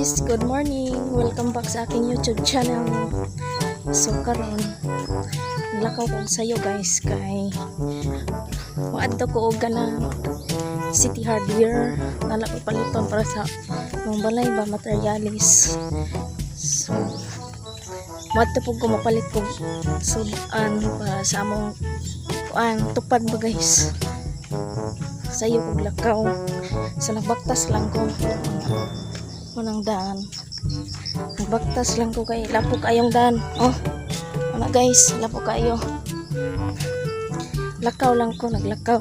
Guys! Good morning! Welcome back sa aking YouTube channel. So karon, lakaw ko sayo, guys, kay moadto ko og kanang City Hardware. Nala ko paliton para sa mga balay ba, materialis. So moadto pud ko, mapalit ko sudan para sa among kuan, tupad ba, guys. Sayo kog lakaw. Sa nagbaktas lang ko manang daan. Nagbaktas lang ko kay lapok kayong daan. Oh. Ano, guys, lapok kayo. Lakaw lang ko, naglakaw.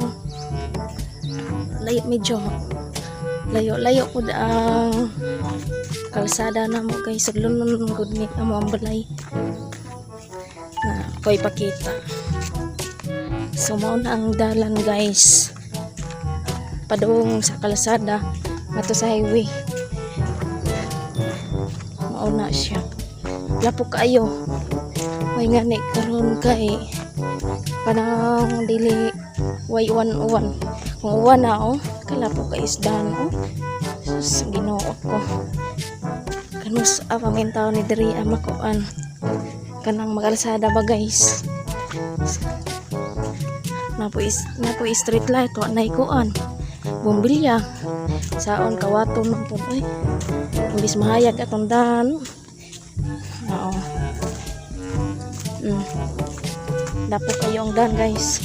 Layo medyo. Layo layo pud ang kalsada na mo, guys. Sudlonon gud ni amo ang balay. Na ko ipakita. So mao na ang dalan, guys. Padung sa kalsada ngadto sa highway. Mao na siya. Lapok kaayo. May ngani karon kay kanang dili way uwan-uwan. Kung uwan na, oh, kalapok kay isdan, oh. Sus, Ginoo ko. Kanus pa man ni diri ang makuan. Kanang magalsada ba, guys. Napo street light, wa nay kuan. Bombilya. Saon kawaton man pud ay. Imbis mahayag atong daan. Oo. Lapok kayo ang daan, guys.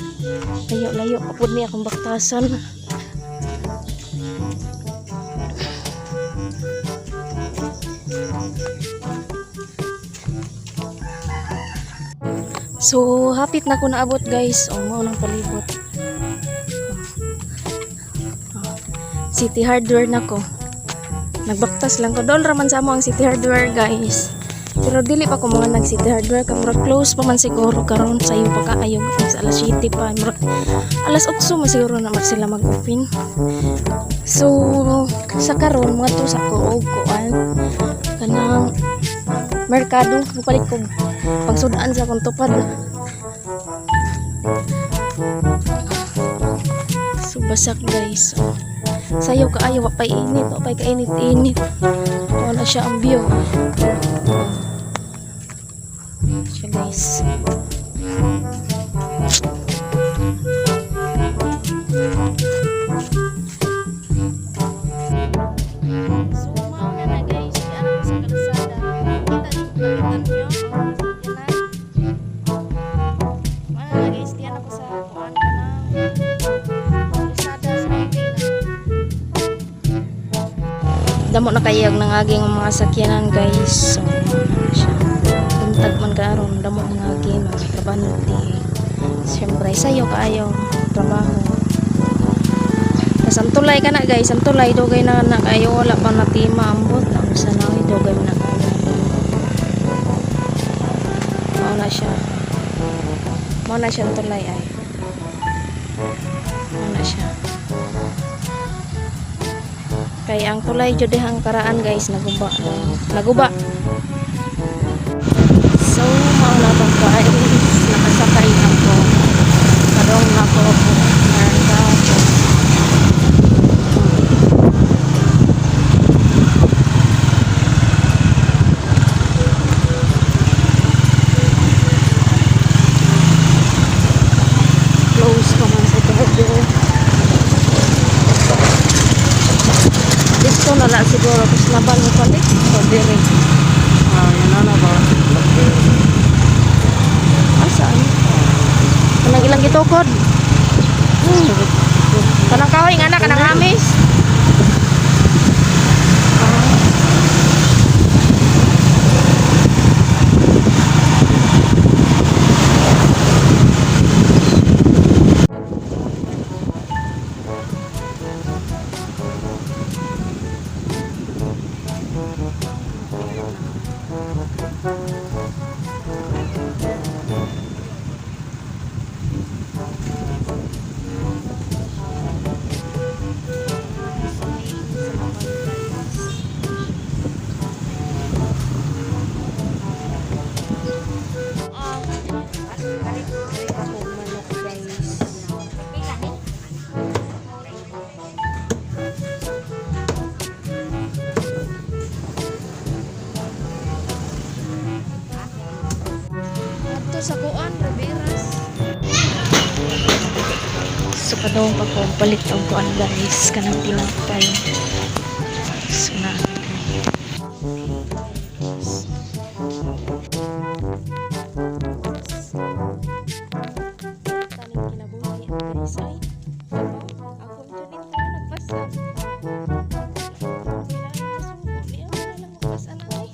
Layo layo pa pud ni akong baktasan. So, hapit na ko naabot, guys. O, mao nang palibot. Oh. City Hardware na ko. Nagbaktas lang ko. Doon raman sa amo ang City Hardware, guys. Pero dili pa ko mga nag City Hardware. Kamura close pa man siguro karon, sayo pa kaayo. Sa alas 7 pa. Murag alas 8 man siguro na sila mag-open. So, sa karon mga to sa ko og kuan. Kanang merkado, mupalit ko pagsudaan sa akong tupad. So basak, guys. Oh. Sayo kaayo, wa pay init, wa pay kainit-init. Wala siya ang view. Oh. Siya, guys. So mao na na, guys, diyan ako sa kalsada. Kita nakita niyo ang sasakyanan. Mao na na, guys, diyan ako sa kuan, kanang kalsada sa highway na. Damo na kayo nangaging ang mga sakyanan, guys. So mao na siya. Buntag man karon, damo mga mga trabante. Siyempre sayo kaayo trabaho. Tas ang tulay ka na, guys, ang tulay dugay na na kayo wala pa natima, ambot ang sa na dugay man na kayo. Mao na siya. Mao na siya ang tulay ay. Mao na siya. Kay ang tulay jud ang karaan, guys, naguba. Naguba. So mao na tong, guys, nakasakay ako. Padong na ko merkado. Close pa man sa hardware. Dito na lang siguro kus laban mo palit. So dire. Ah, yun na na ba? Asa? Kanang ilang gitukod? Kanang kahoy nga na, kanang hamis. Ah. Dito sa kuan, Riberas. So padong pa ko palit og kuan, guys, kanang tinapay. So na taning kinabuhi, guys, ay. Diba? Ako dyan ito nagpasa. Kailangan pasuko. Di ako na lang magpasa na ay.